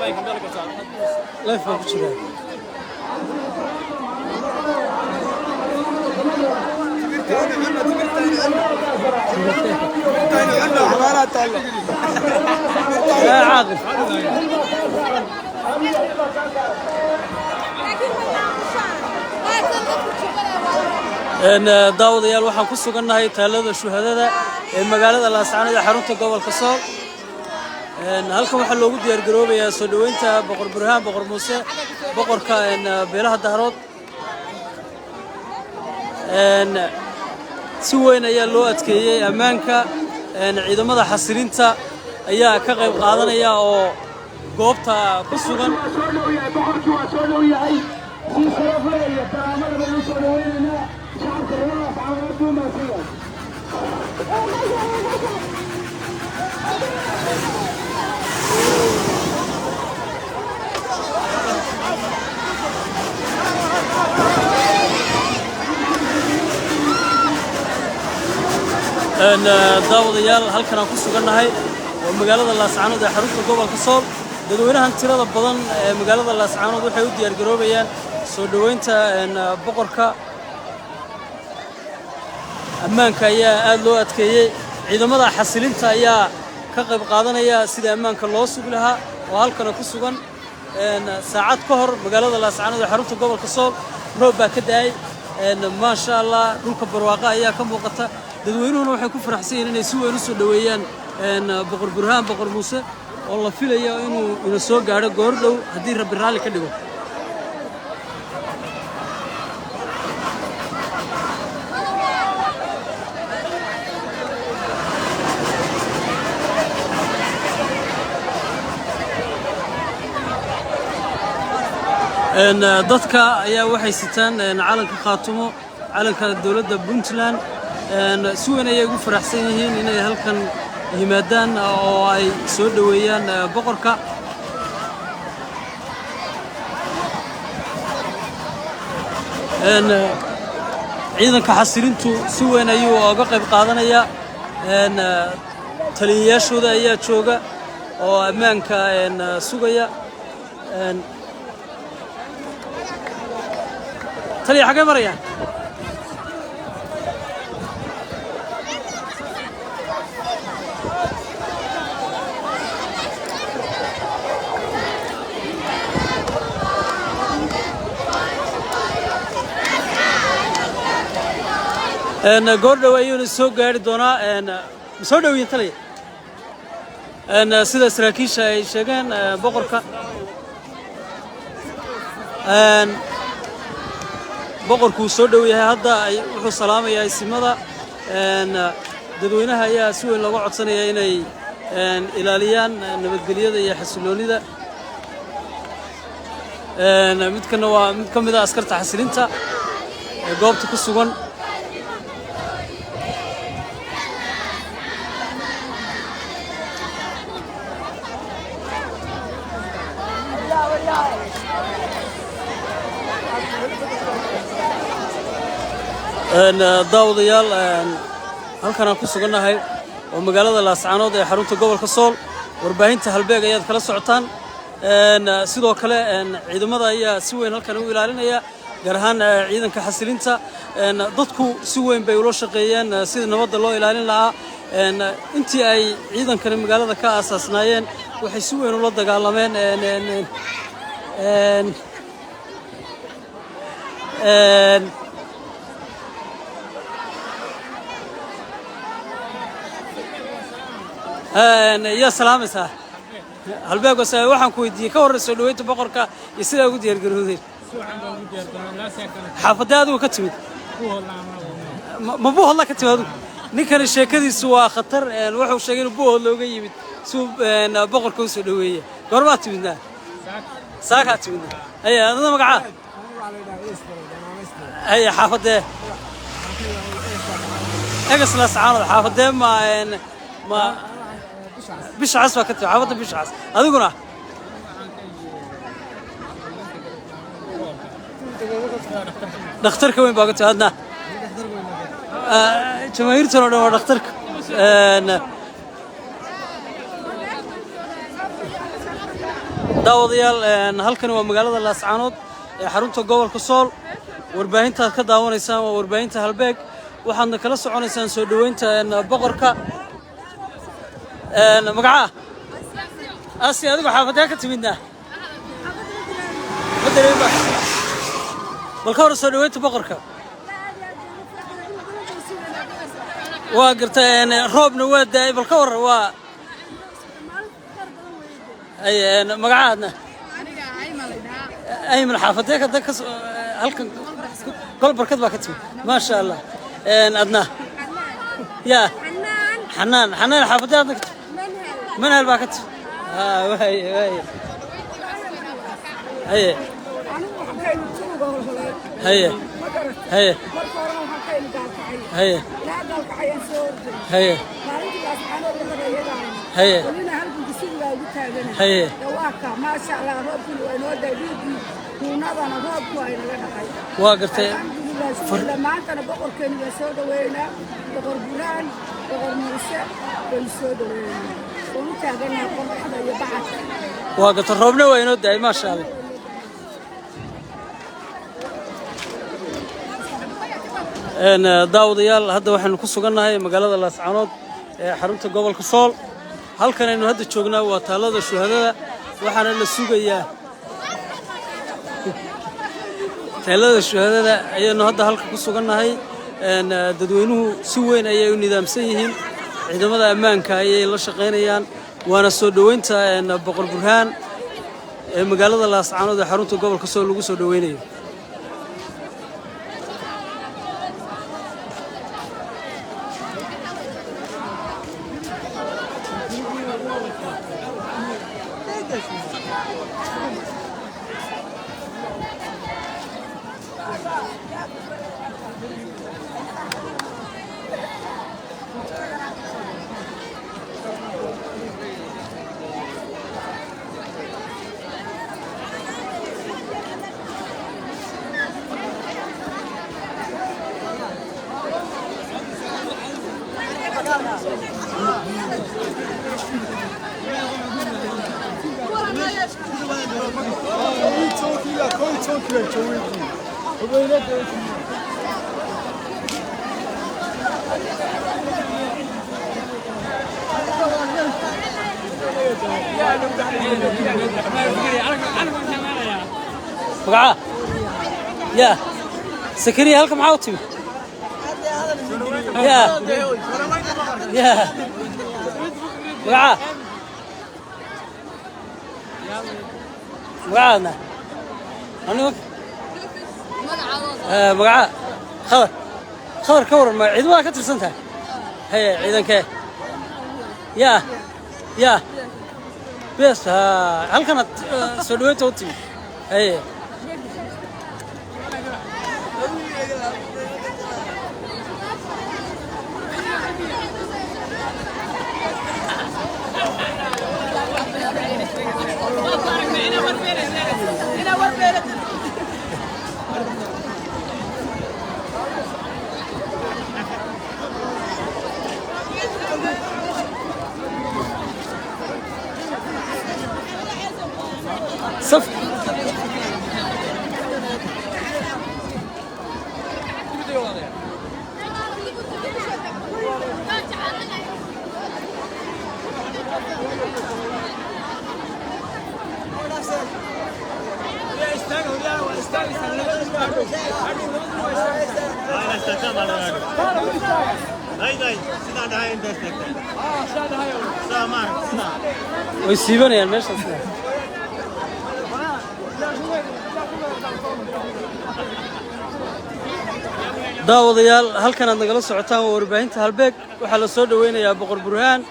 Live baan ku jiraa. Yaa Caaqil. Daawadayaal, waxaan ku sugannahay taalada shuhadada ee magaalada Laascaanood ee xarunta gobolka Sool. Halkan waxaa loogu diyaargaroobayaa soo dhoweynta Boqor Burhaan Boqor Muuse, boqorka beelaha Daarood. Si weyn ayaa loo adkeeyey ammaanka. Ciidamada xasilinta ayaa ka qayb qaadanaya oo goobta ku sugan. Soo dhow yahay boqorkii, waa soo dhow yahay. Si sharaf leh iyo karaamada baynu soo dhaweynaynaa. Shacabka reer Laascaanood buu mahadsan yahay. Daawadayaal, halkan aan ku sugannahay waa magaalada Laascaanood ee xarunta gobolka Sool. Dadweynahan tirada badan ee magaalada Laascaanood waxay u diyaargaroobayaan soo dhoweynta boqorka. Ammaanka ayaa aad loo adkeeyey. Ciidamada xasilinta ayaa ka qayb qaadanaya sida ammaanka loo sugi lahaa oo halkana ku sugan. Saacad ka hor magaalada Laascaanood ee xarunta gobolka Sool roob baa ka da'ay. Maasha Allah, dhulka barwaaqo ayaa ka muuqata. Dadweynuhuna waxay ku faraxsan yihiin inay si weyn u soo dhoweeyaan Boqor Burhaan Boqor Muuse oo la filayo inuu ina soo gaadho goor dhow haddii Rabbi raalli ka dhigo. Dadka ayaa waxay sitaan calanka Khaatumo, calanka dowladda Puntland. Si weyn ayay ugu faraxsan yihiin inay halkan yimaadaan oo ay soo dhoweeyaan boqorka. Ciidanka xasilintu si weyn ayuu oga qayb qaadanayaa. Taliyayaashooda ayaa jooga oo ammaanka sugaya. Taliya, xaggee marayaan? Goor dhow ayuuna soo gaari doonaa. Ma soo dhowiyin, taliya? Sida saraakiisha ay sheegeen, boqorka boqorkuu soo dhow yahay hadda. Wuxuu salaamayaa isimada. Dadweynaha ayaa si weyn looga codsanaya inay ilaaliyaan nabadgelyada iyo xasiloonida. Midkana waa mid ka mid a askarta xasilinta ee goobta ku sugan. Daawadayaal, halkan aan ku sugannahay oo magaalada Laascaanood ee xarunta gobolka Sool. Warbaahinta Halbeeg ayaad kala socotaan. Sidoo kale ciidamada ayaa si weyn halkan u ilaalinaya, gaar ahaan ciidanka xasilinta. Dadku si weyn bay ula shaqeeyeen sidii nabadda loo ilaalin lahaa. Intii ay ciidankani magaalada ka aasaasnaayeen waxay si weyn ula dagaalameen een, een, een, een, een, yaa salaamaysaa Halbeeg. Wase waxaan ku weydiiyey, ka horreysa soo dhoweynta boqorka iyo sidaa ugu diyaargarowdeen. Xaafadee adigu ka timid? Ma Buuhodla ka timid adigu? Ninkani sheekadiisu waa khatar. Wuxuu sheegay inuu Buuhod looga yimid si uu boqorka u soo dhoweeye. Goormaa timidnaa? Saakaa timidnaa. Haya, adada magacaa? Haya, xaafadee? Egas Laascaanood. Xaafadee? Ma Bisha Cas baa ka timid? Xaafadda Bisha Cas. Adiguna dhakhtarka weyn baa ka timid. Adna? Jamaahiirtan oo dhan waa dhakhtarka. Daawadayaal, halkani waa magaalada Laascaanood ee xarunta gobolka Sool. Warbaahintaad ka daawanaysaan waa warbaahinta Halbeeg. Waxaadna kala soconaysaan soo dhoweynta boqorka. Magacaa Asi, adigu xaafadee ka timidna? Ma dareema. Bal ka hor soo dhoweynta boqorka. Waa garta, roobna waa daa'ay. Bal ka waran waa ay magacaadna? Ayman, xaafadee ka halkan? Golbarkad baa ka timid, maasha Allah. Adna ya Xanaan, Xanaan, xaafadee adna ka timid? Manhal baa ka timid. Waaye waaye, haye haye haye haye haye haye haye. Maasha Allah, roobkuna waa inoo daay, dhiiggii huunadana roobku waa inaga dhaqay. Waa gartay. Alxamdulilah, maantana boqorkeeni waa soo dhaweynaa, Boqor Burhaan, Boqor Muuse baynu soo dhaweynaa, waanu taaganaha qoraxda iyo bacadka. Waa gartay, roobna waa inoo daay, maasha Allah. Daawadayaal, hadda waxaynu ku sugannahay magaalada Laascaanood ee xarunta gobolka Sool. Halkan aynu hadda joognaa waa taalada shuhadada, waxaana la sugayaa taalada shuhadada ayaynu hadda halka ku sugannahay. Dadweynuhu si weyn ayay u nidaamsan yihiin, ciidamada ammaanka ayay la shaqaynayaan, waana soo dhoweynta Boqor Burhaan ee magaalada Laascaanood ee xarunta gobolka Sool lagu soo dhoweynayo. Magacaa ya Sakariya, halka maxaa u timi? Ya ya, magacaa, magacaadna anigu magacaa Khadar. Khadar, ka waran, ma ciidamada ka tirsan tahay? Haye, ciidankee? Ya ya, bes ha, halkanaad soo dhaweynta u timi. Haye. Saf. Way siibanayaan meeshaas. Daawadayaal, halkan aad nagala socotaan waa warbaahinta Halbeeg. Waxaa la soo dhoweynayaa Boqor Burhaan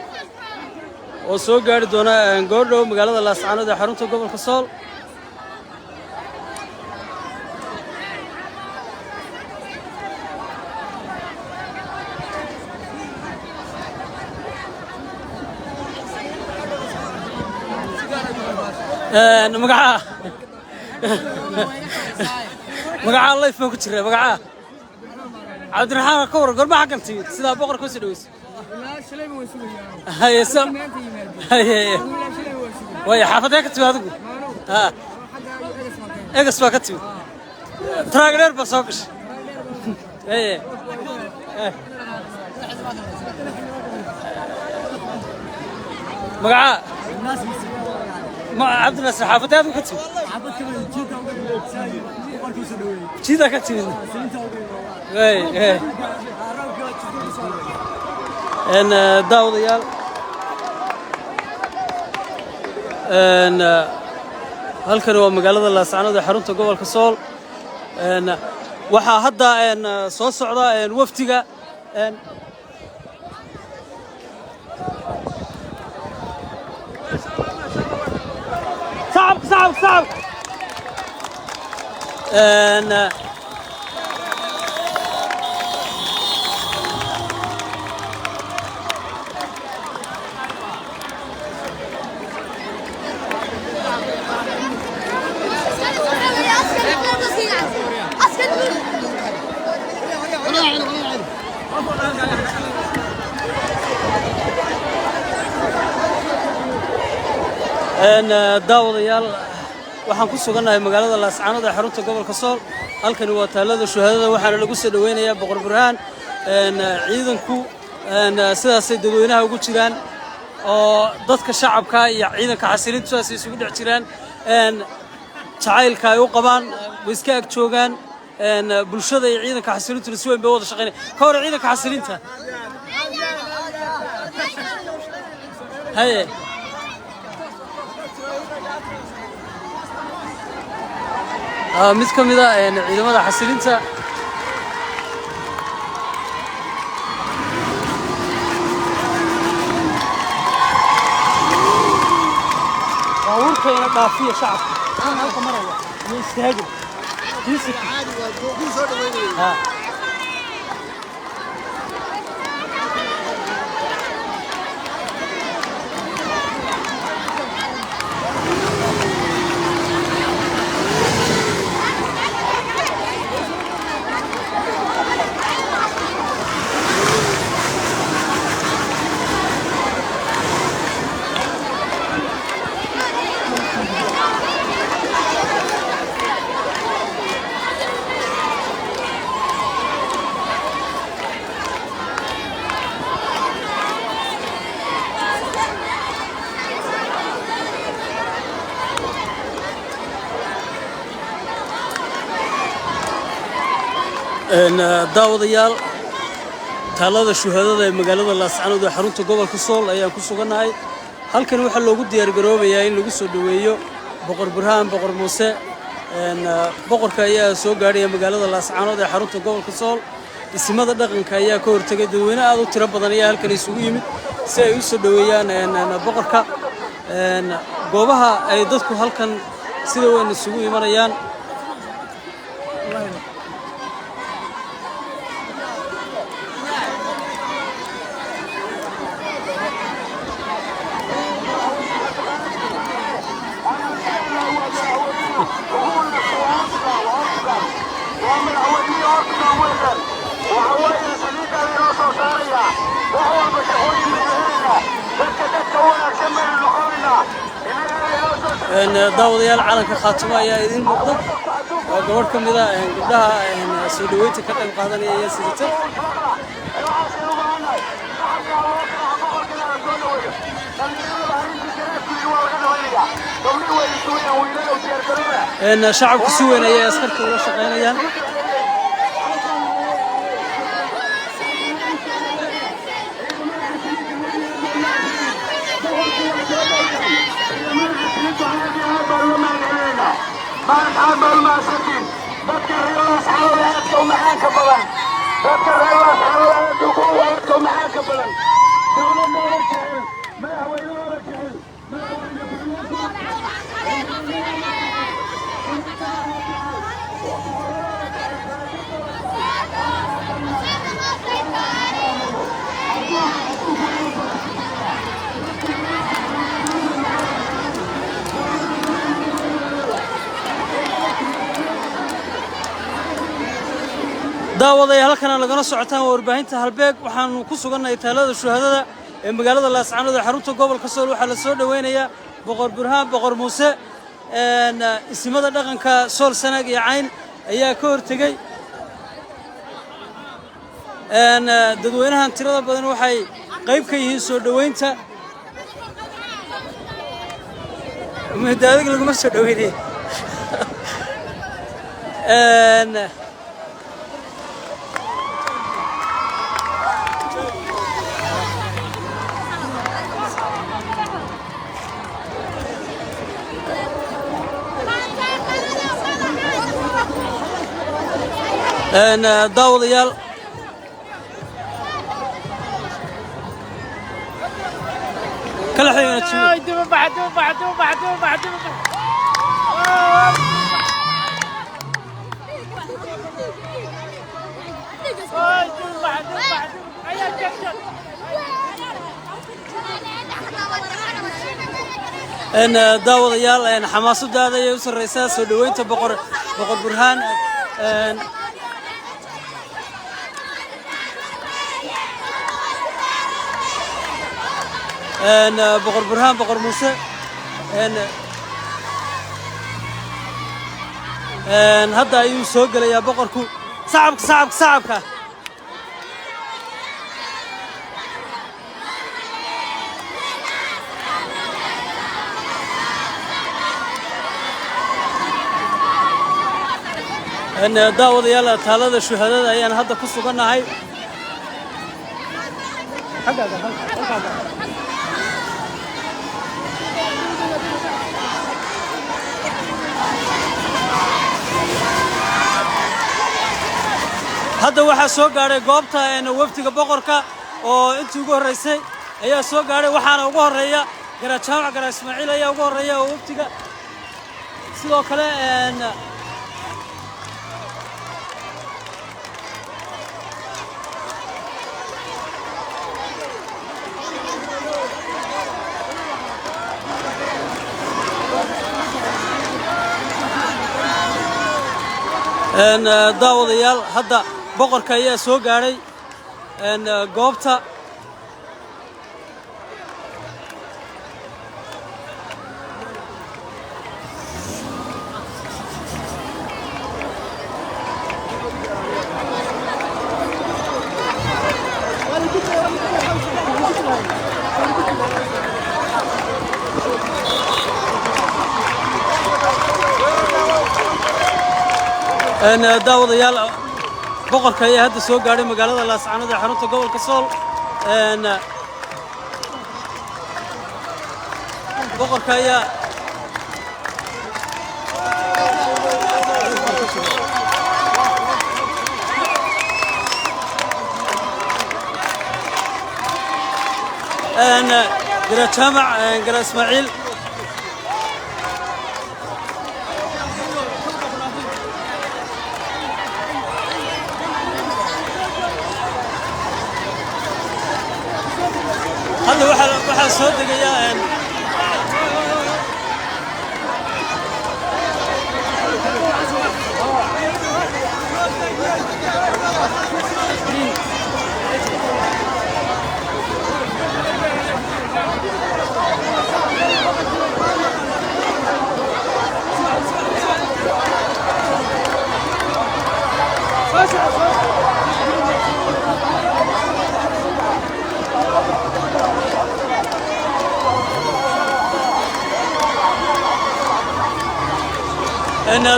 oo soo gaari doona goordhow magaalada Laascaanood ee xarunta gobolka Sool. Magacaa, magacaa, live baan ku jiraa. Magacaa? Cabdiraxmaan. Ka waran, gorma xaggan timid sidaa boqorka usoo dhaweysa? Haye, haye, waaya, xaafadee ka timid adigu? Ha, egas baa ka timid, taraagdheer baa soo gashay. Haye. Magacaa? Ma Cabdinaasir, xaafadda aad ka timid? Jiida ka timid. Way daawadayaal, halkani waa magaalada Laascanood ee xarunta gobolka Sool. Waxaa hadda soo socda wafdiga sacabka, sacabka, sacabka. Daawadayaal, waxaan ku sugannahay magaalada Laascaanood ee xarunta gobolka Sool. Halkani waa taalada shuhadada, waxaana lagu soo dhoweynayaa Boqor Burhaan. Ciidanku sidaasay dadweynaha ugu jiraan oo dadka shacabka iyo ciidanka xasilintu sidaasay isugu dhex jiraan. Jacaylka ay u qabaan way iska ag joogaan. Bulshada iyo ciidanka xasilintuna si weyn bay u wada shaqeynaya. Ka hor ciidanka xasilinta haye. Mid ka mid a ciidamada xasilinta. Baabuurkayna dhaafiya shacabka kan halka maraya iyo istaagin. Ha. Daawadayaal, taalada shuhadada ee magaalada Laascanood ee xarunta gobolka Sool ayaan ku sugannahay. Halkan waxaa loogu diyaargaroobayaa in lagu soo dhoweeyo Boqor Burhaan Boqor Muuse. Boqorka ayaa soo gaadhaya magaalada Laascanood ee xarunta gobolka Sool. Isimada dhaqanka ayaa ka hortegay. Dadweyne aad u tiro badan ayaa halkan isugu yimid si ay u soo dhoweeyaan boqorka. Goobaha ay dadku halkan sida weyn isugu imanayaan. Daawadayaal, calanka Khaatumo ayaa idiin muuqda. Waa gabadh ka mid a gabdhaha soo dhoweynta ka qayb qaadanaya ayaa sidata. Shacabku si weyn ayay askarta ula shaqaynayaan. Dadka reer Laascaanood aadka u macaanka badan, dadka reer Laascaanood aadka u aadka u macaanka badan, dowladooda jecel, madaxweynahooda jecel, madaxweyne. Daawadayaal, halkana lagala socotaan waa warbaahinta Halbeeg. Waxaanu ku sugannahay taalada shuhadada ee magaalada Laascaanood ee xarunta gobolka Sool. Waxaa la soo dhoweynayaa Boqor Burhaan Boqor Muuse. Isimada dhaqanka Sool, Sanaag iyo Cayn ayaa ka hortegey. Dadweynahan tirada badan waxay qayb ka yihiin soo dhoweynta. Mudaadig laguma soo dhoweynay. Daawadayaal, kala xidhiidhna. Duba duba duba duba. Daawadayaal, xamaasadaada ayay u sarreysaa soo dhoweynta Boqor Burhaan. Boqor Burhaan Boqor Muuse hadda ayuu soo gelayaa boqorku. Sacabka, sacabka, sacabka! Daawadayaal, taalada shuhadada ayaan hadda ku sugannahay. Xaggaaga, halkaaga. Hadda waxaa soo gaadhay goobta wafdiga boqorka oo intii ugu horreysay ayaa soo gaadhay, waxaana ugu horreeya Garaad Jaamac Garaad Ismaaciil ayaa ugu horreeya oo wafdiga sidoo kale. Daawadayaal, hadda boqorka ayaa soo gaadhay goobta. Daawadayaal, boqorka ayaa hadda soo gaadhay magaalada Laascaanood ee xarunta gobolka Sool. Boqorka ayaa Garaad Jaamac Garaad Ismaaciil. Hadda waxaa soo degaya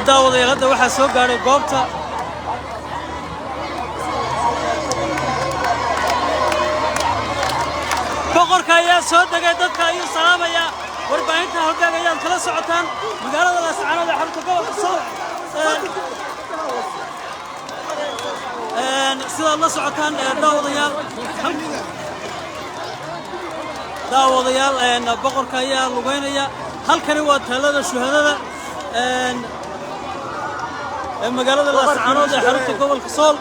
daawadayaal, hadda waxaa soo gaadhay goobta boqorka ayaa soo degay, dadka ayuu salaamayaa. Warbaahinta Halbeeg ayaad kala socotaan magaalada Laascaanood ee xarunta gobolka Sool. Sidaad la socotaan, daawadayaal, boqorka ayaa lugeynaya. Halkani waa taalada shuhadada ee magaalada Laascaanood ee xarunta gobolka Sool.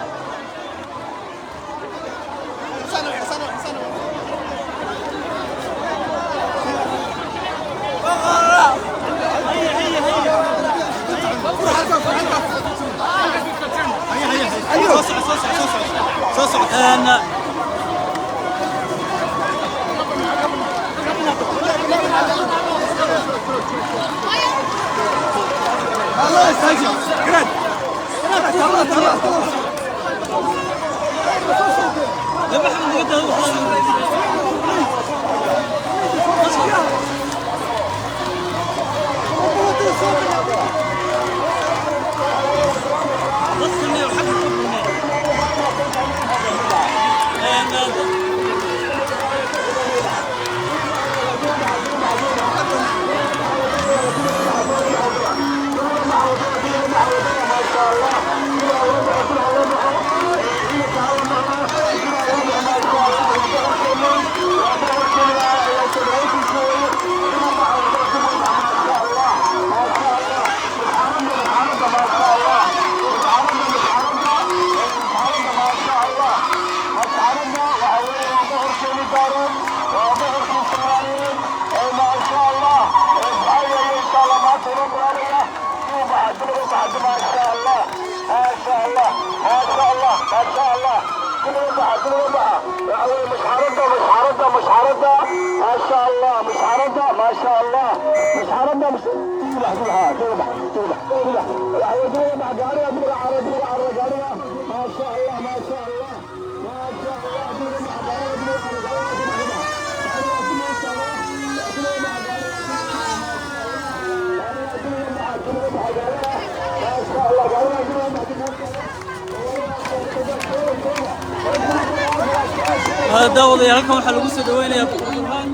Daawadayaal, halkan waxaa lagu soo dhaweynayaa Boqor Burhaan.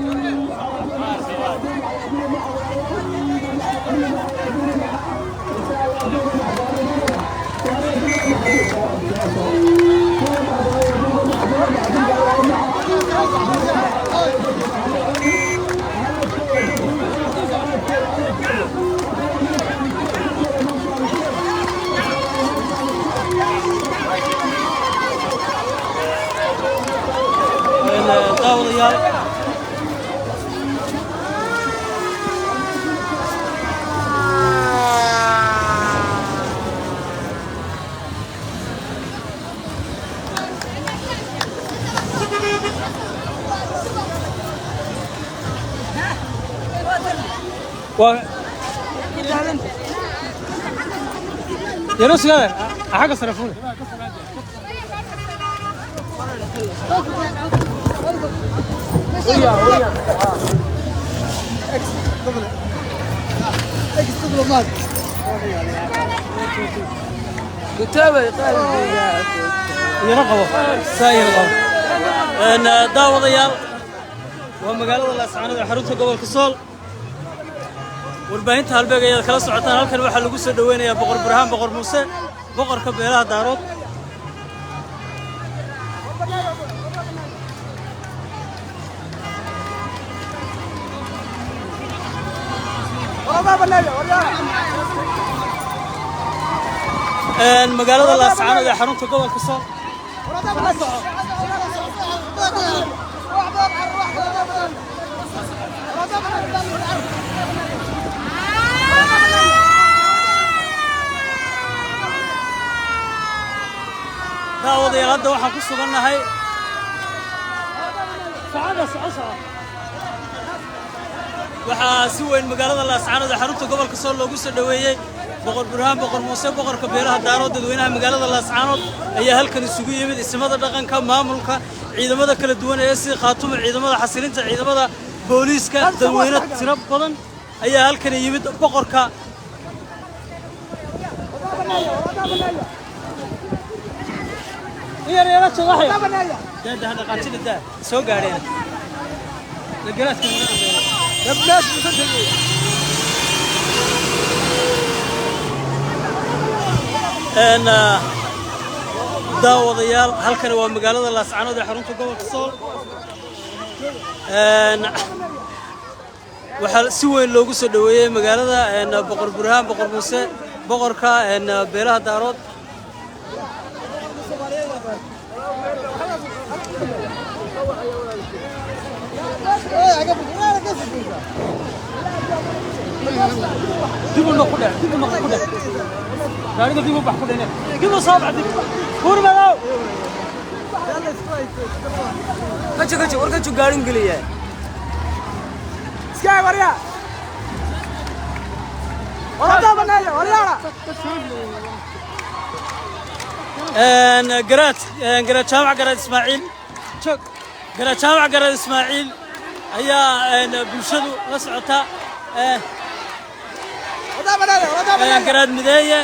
Daawadayaal, waa yaro sugaada xagga sare fuule. Yaro qabo, saa yaro qabo. Daawadayaal, waa magaalada Laascaanood ee xarunta gobolka Sool. Warbaahinta Halbeeg ayaad kala socotaan. Halkan waxaa lagu soo dhaweynayaa Boqor Burhaan Boqor Muuse, boqorka beelaha Daarood. Magaalada Laascaanood ee xarunta gobolka Sool. Daawadayaal, hadda waxaan ku sugannahay socda soco soco. Waxaa si weyn magaalada Laascaanood ee xarunta gobolka Sool loogu soo dhoweeyey Boqor Burhaan Boqor Muuse, boqorka beelaha Daarood. Dadweynaha magaalada Laascaanood ayaa halkan isugu yimid, isimada dhaqanka, maamulka, ciidamada kala duwan ee sida Khaatumo, ciidamada xasilinta, ciidamada booliiska, dadweyne tiro badan ayaa halkan yimid. Boqorka yar yara joogaxay daada dhaqaajina daa soo gaadheen galaaska naga dambeeya. Daawadayaal, halkani waa magaalada Laascaanood ee xarunta gobolka Sool. Waxaa si weyn loogu soo dhoweeyey magaalada Boqor Burhaan Boqor Muuse, boqorka beelaha Daarood. Dib u noq ku dheh, dib u noq ku dheh, gaariga dib u bax ku dheh, dib u soo bax, dib buur madow. Kajo kajo war kajo gaarin geliya. Iska warya. Garaad, Garaad Jaamac, Garaad Ismaaciil joog. Garaad Jaamac, Garaad Ismaaciil ayaa bulshadu la socota. Garaad Mideeye.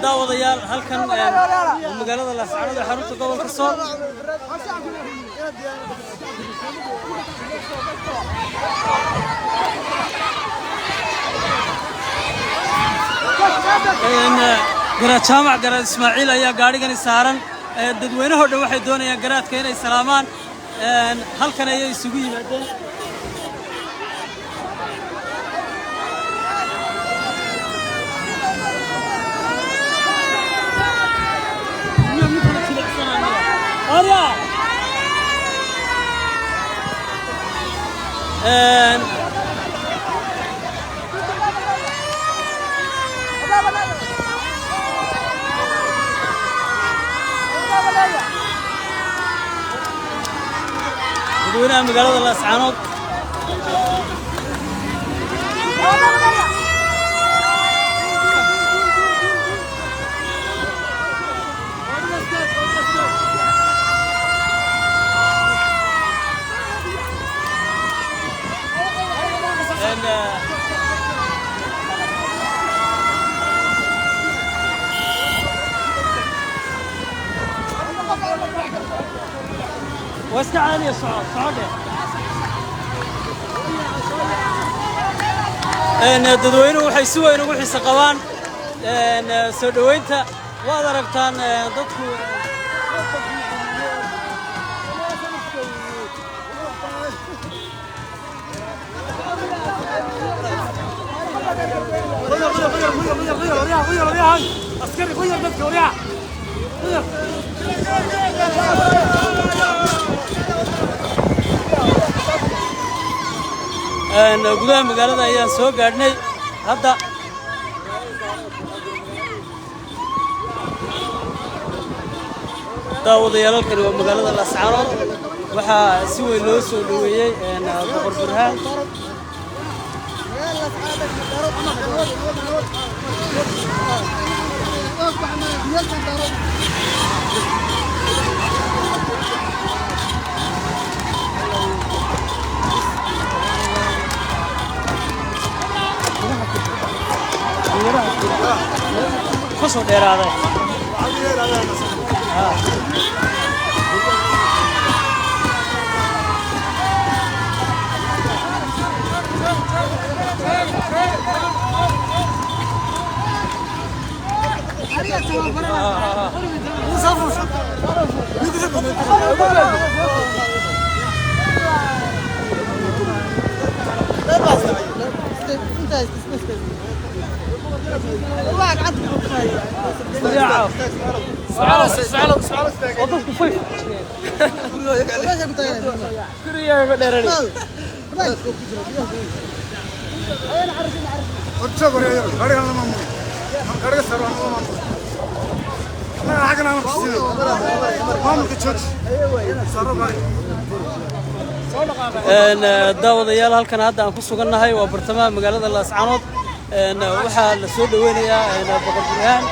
Daawadayaal, halkan waa magaalada Laascaanood ee xarunta gobolka Sool. Garaad Jaamac, Garaad Ismaaciil ayaa gaadhigani saaran. Dadweynahoo dhan waxay doonayaan garaadka inay salaamaan. Halkan ayay isugu yimaadeen. Arya! Dadweynaha magaalada Laascaanood. Waa iska caadiya, soco socodhe. Dadweynuhu waxay si weyn ugu xiise qabaan soo dhoweynta. Waad aragtaan dadku. Askari غير dadka waryaa غير. Gudaha magaalada ayaan soo gaadhnay hadda. Daawadayaal, halkani waa magaalada Laascaanood. Waxaa si weyn loo soo dhoweeyey Boqor Burhaan. Ku soo dheeraaday. Daawadayaal, halkan hadda aan ku sugannahay waa bartamaha magaalada Laascaanood. Waxaa la soo dhoweynayaa Boqor Burhaan.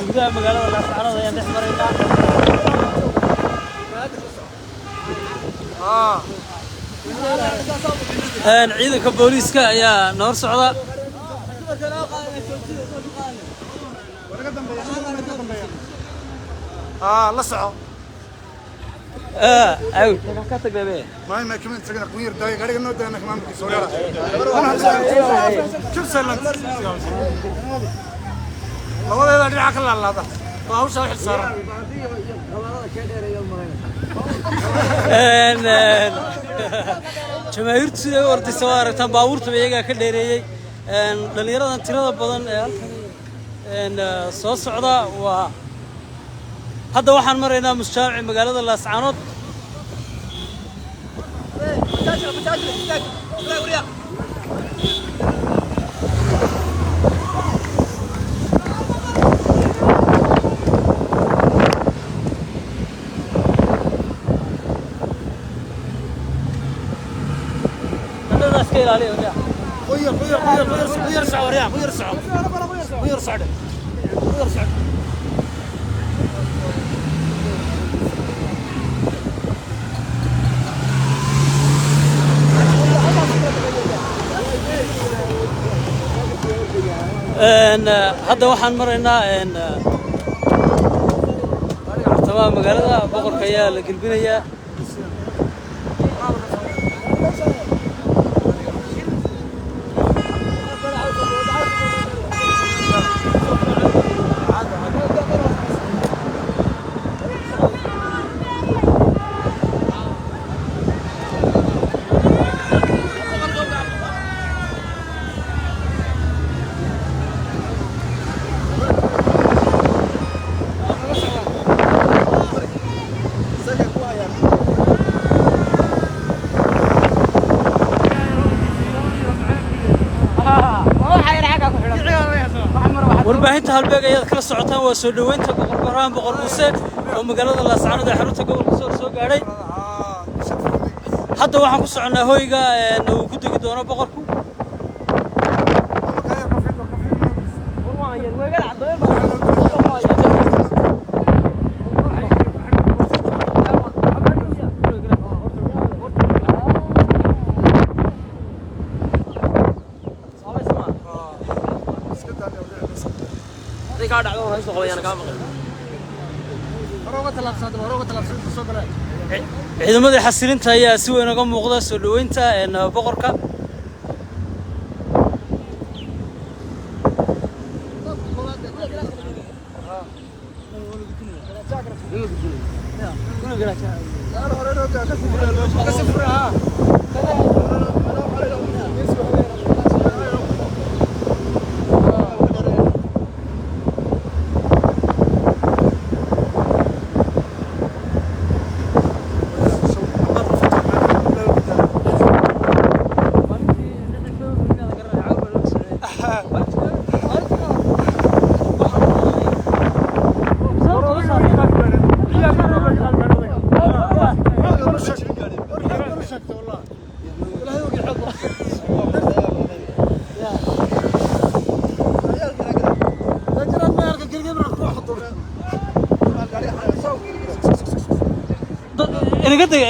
Gudaha magaalada Laascaanood ayaan dhex maraynaa. Ciidanka booliiska ayaa noor socda. La soco. Aw. Ka tag bebe. ما كمان تسكن قوير داي غادي نو داي كمان كيسوريا. شوف سلام. labadeeda dhinaca ka laalaada waa hawsha xil saaran. Jamaahiirtu siday u ordaysa waa aragtaan, baabuurtaba iyagaa ka dheereeyey. Dhallinyaradan tirada badan ee halkan soo socda waa hadda waxaan maraynaa musjaamici magaalada Laascaanood. Dhallinyaradaas ka ilaaliya waryaa. Quyar, quyar, quyar, quyar, quyar soco waryaa, quyar soco, quyar socde, quyar socde. Hadda waxaan maraynaa bartamaha magaalada, boqorka ayaa la gelbinayaa. Warbaahinta Halbeeg ayaad kala socotaan, waa soo dhoweynta Boqor Barhaan Boqor Muuse oo magaalada Laascaanood ee xarunta gobolka Sool soo gaadhay. Hadda waxaan ku soconnaa hoyga uu ku degi doono boqorku. Haday kaa dhacdo waan soo qabayaan kaa maqan. Ciidamadii xasilinta ayaa si weyn uga muuqda soo dhoweynta boqorka. Inaga deg.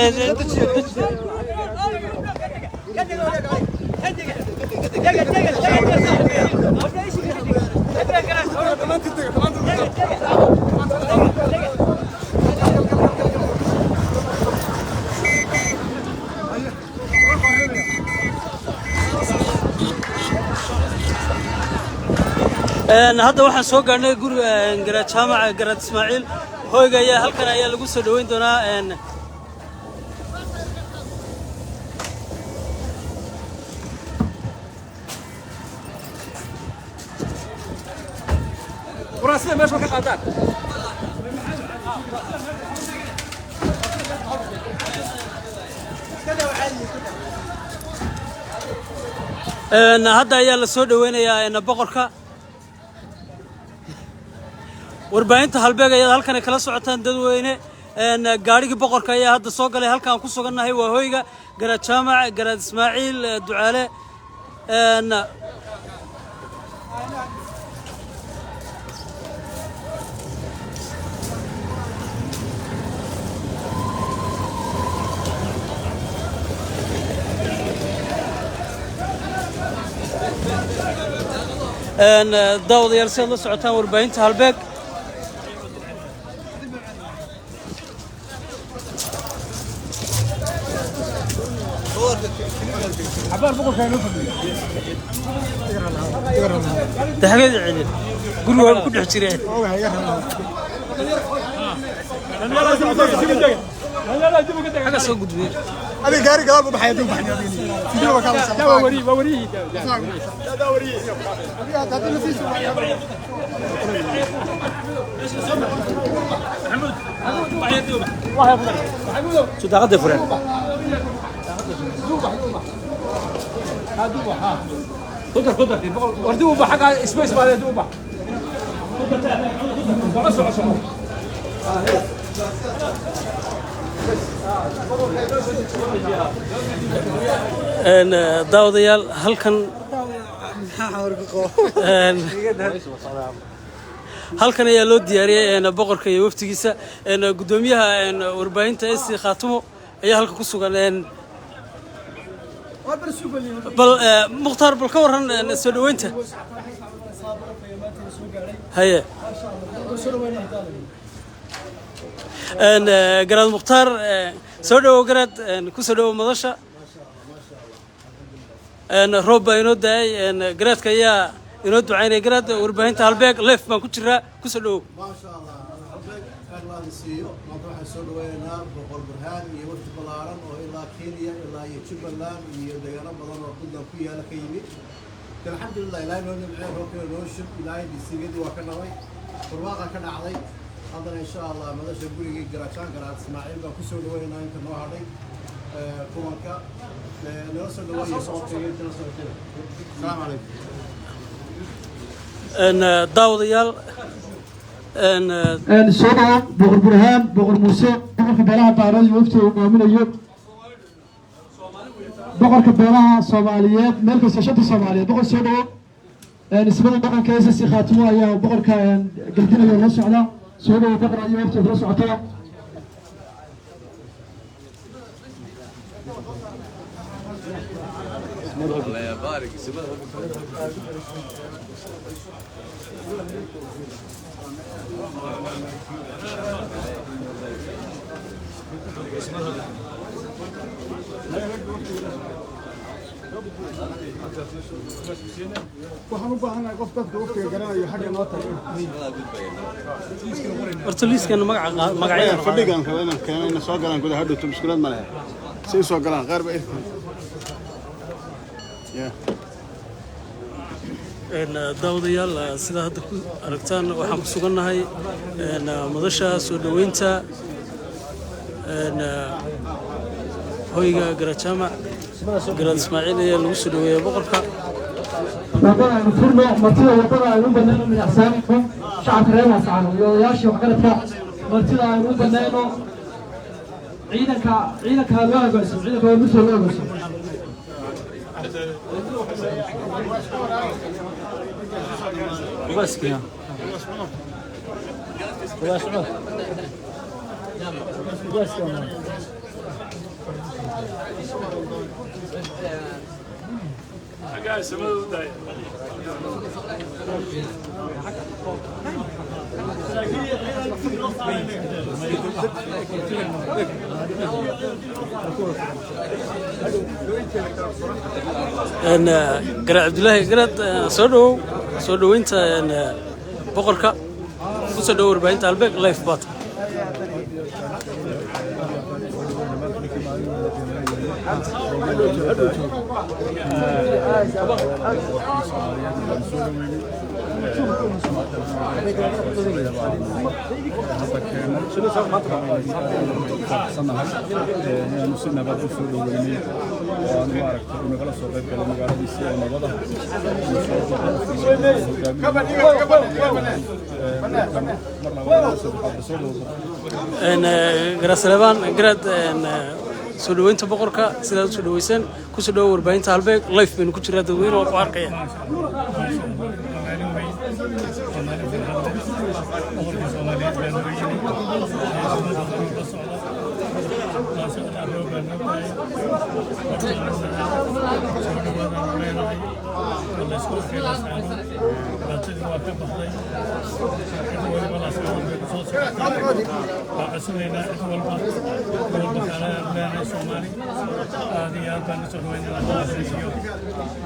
Hadda waxaan soo gaadhnay guriga Garaad Jaamaca Garaad Ismaaciil. Hoyga ayaa halkan ayaa lagu soo dhoweyn doonaa. Kuraasida meesha ka qaadaan. Hadda ayaa la soo dhoweynayaa boqorka. Warbaahinta Halbeeg ayaad halkan kala socotaan dadweyne. Gaadhigii boqorka ayaa hadda soo galay. Halkaan ku sugannahay waa hoyga Garaad Jaamac Garaad Ismaaciil Ducaale. Daawadayaal, si aad la socotaan warbaahinta Halbeeg. Daxgeeda celin guriga waa ku dhex jireen. Xagga soo gudbiyey. Adiga gaari gadaal buu baxay, hadduu baxay sidii waa kala socdaa. Waa wari, waa wari, waa wari. Haddii la sii sugayo. Soo daaqada furan. Kudar kudar wardi u bax xagga space baa leedahay u bax. Soco soco soco. Daawadayaal, halkan halkan ayaa loo diyaariyey boqorka iyo waftigiisa. Guddoomiyaha warbaahinta SC Khaatumo ayaa halka ku sugan. Bal Mukhtaar, bal ka warran soo dhoweynta. Haye, Garaad Mukhtaar, soo dhowow. Garaad, ku soo dhowow madasha. Roob baa inoo da-ay, garaadka ayaa inoo ducaynaya. Garaad, warbaahinta Halbeeg leef baan ku jiraa, ku soo dhowow. Maasha Allah, Halbeeg khayr laadi siiyo. Maanta waxaan soo dhaweynaynaa Boqor Burhaan iyo wafdi ballaaran oo ilaa Kenya, ilaa iyo Jubbaland iyo deegaano badan oo Puntland ku yaala ka yimid. Alxamdulilah, Ilaahay noo nimcey, roobkina noo shub, Ilaahay dhisigadi waa ka nabay, barwaaqa ka dhacday. Haddana insha Allah madasha gurigii Garaajaan Garaad Ismaaciil baan kusoo dhaweynaynaa inta noo hadhay kulanka nala soo dhaweeya boqorka iyo inta la socotay. Asalaamu calaykum. Daawadayaal, soo dhawo Boqor Burhaan, Boqor Muuse, boqorka beelaha Daarood iyo waftiga uu hogaaminayo, boqorka beelaha Soomaaliyeed meel kasta, shanta Soomaaliyeed. Boqor, soo dhawo. Ismada dhaqanka SSC Khaatumo ayaa boqorka gardinaya la socda. Soo dhawo boqor iyo waftiga kula socota. Waxaan u baahanahay qof dadka waftiga garanayo xagga noo tago. Horta liiskan magaca magacyada fadhigan raba inaan keeno ina soo galaan gudaha, hadhowto mushkilad ma lehe si u soo galaan qaar ba. Daawadayaal, sidaa hadda ku aragtaan waxaan ku sugannahay madasha soo dhoweynta hoyga Garaad Jaamac Garaad Ismaaciil ayaa lagu soo dhoweeya boqorka. Wadada aynu furno martida, wadada aynu u banayno midacsaanko shacabka reer Laascaano iyo odayaashii waxgaradka. Martida aynu u banayno. Ciidanka, ciidanka loo hogaansamo, ciidanka waa mid loo hogaansamo. Ugaskiya. Ugas cumar. Ugaskiya. Garaad Cabdulaahi Garaad, soo dhowow soo dhoweynta boqorka. Ku soo dhowow warbaahinta Halbeeg Life bat. Inaanu si nabad u soo dhoweynay oo aanu maaragtay uu nagala soo qayb galay magaaladiisii oo nabad ah. Mar labaad saddexaad soo dhowo. Garaad Saleebaan Garaad, soo dhoweynta boqorka sidaad u soo dhoweyseen. Ku soo dhowow warbaahinta Halbeeg Life baynu ku jiraa, dadweyne waa ku arkaya. La isku arkay Laascaanood, dhibaatadii waa ka baxday. Cid waliba Laascaanood bay kusoo socotaa. Waa codsanaynaa cid walba, walba kale leenahay Soomaali. Aad iyo aad baan usoo dhaweynaa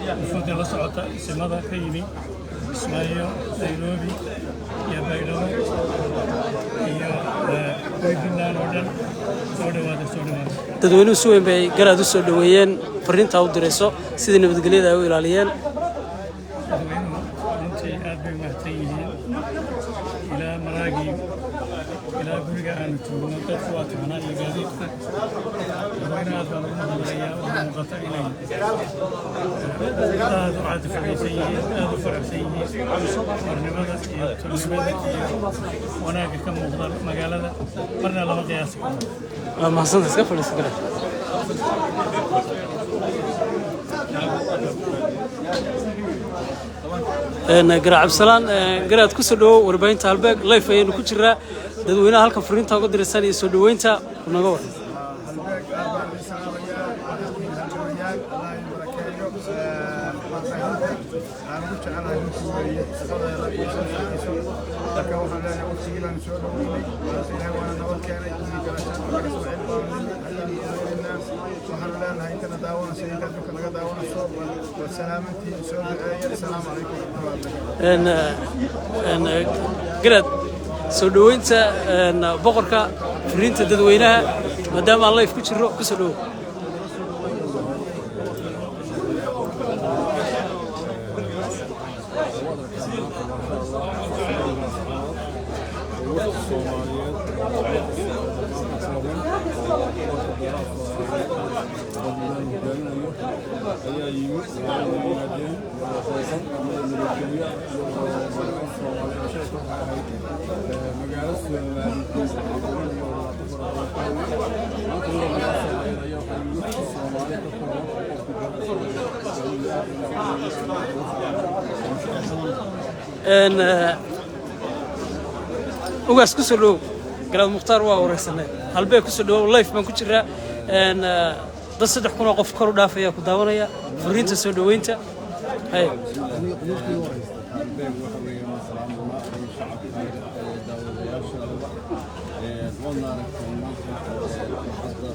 iyo wufuudda la socota, isimada ka yimi Kismaayo, Nairobi iyo Baydhabo iyo Puntland oo dhan. Soo dhawaada, soo dhawaada. Dadweynuhu si weyn bay Garaad u soo dhoweeyeen. Fariintaa u dirayso, sidii nabadgelyada ay u ilaaliyeen? Dadweynuhu runtii aad bay mahadsan yihiin. Ilaa maraagii, ilaa guriga aanu joogno, dadku waa taxnaa iyo gaadiidka. Dadweynaha aad baan ugu mahadnaqayaa. Waxaa muuqata inay aad u caatifacaysan yihiin, aad u faraxsan yihiin. Xornimada iyo tolnimada iyo wanaagga ka muuqda magaalada marna lama qiyaasi karo. Waa mahadsanta, iska fadhiisa Garaad. Garaad Cabdisalaan, Garaad, ku soo dhawow warbaahinta Halbeeg. Live ayaynu ku jiraa. Dadweynaha halkan fariinta uga diraysan iyo soo dhoweynta naga waran. Halbeeg, aad baan idin salaamayaa. Halgamayaal, Allah idin barakeeyo. Warbaahinta aan ugu jecelahay runtii weeye, shaqadeeda iyo soo shaqayso. Marka waxaan leenahay, waqtigii baanu soo dhoweynay maanta, Ilaahay waana nabad keenay. Gurigii Galaashaan laga soo cel baanu nimi, haddaan dhoweynaa. Waxaanu leenahay intana daawanayso, inta adduunka laga daawanayso, waa salaamantiin, soo duceeya. Asalaamu calaykum waraxmatullahi wabarakaatu. Garaad, soo dhoweynta boqorka, fariinta dadweynaha, maadaama aan live ku jiro, ku soo dhowow. Ayaa yimid, yimaadeen magaalo Soomaali. Ugaas, ku soo dhowow. Garaad Mukhtaar waa wareysanay. Halbee, ku soo dhowow, live baan ku jiraa. Dad 3000 oo qof kor u dhaafaya ku daawanaya. Fariinta soo dhoweynta hay. Halbeeg waxa weeye waan salaamanaa shacabkaaga, daawadayaashaada. Waadna aragteen maanta farxadda.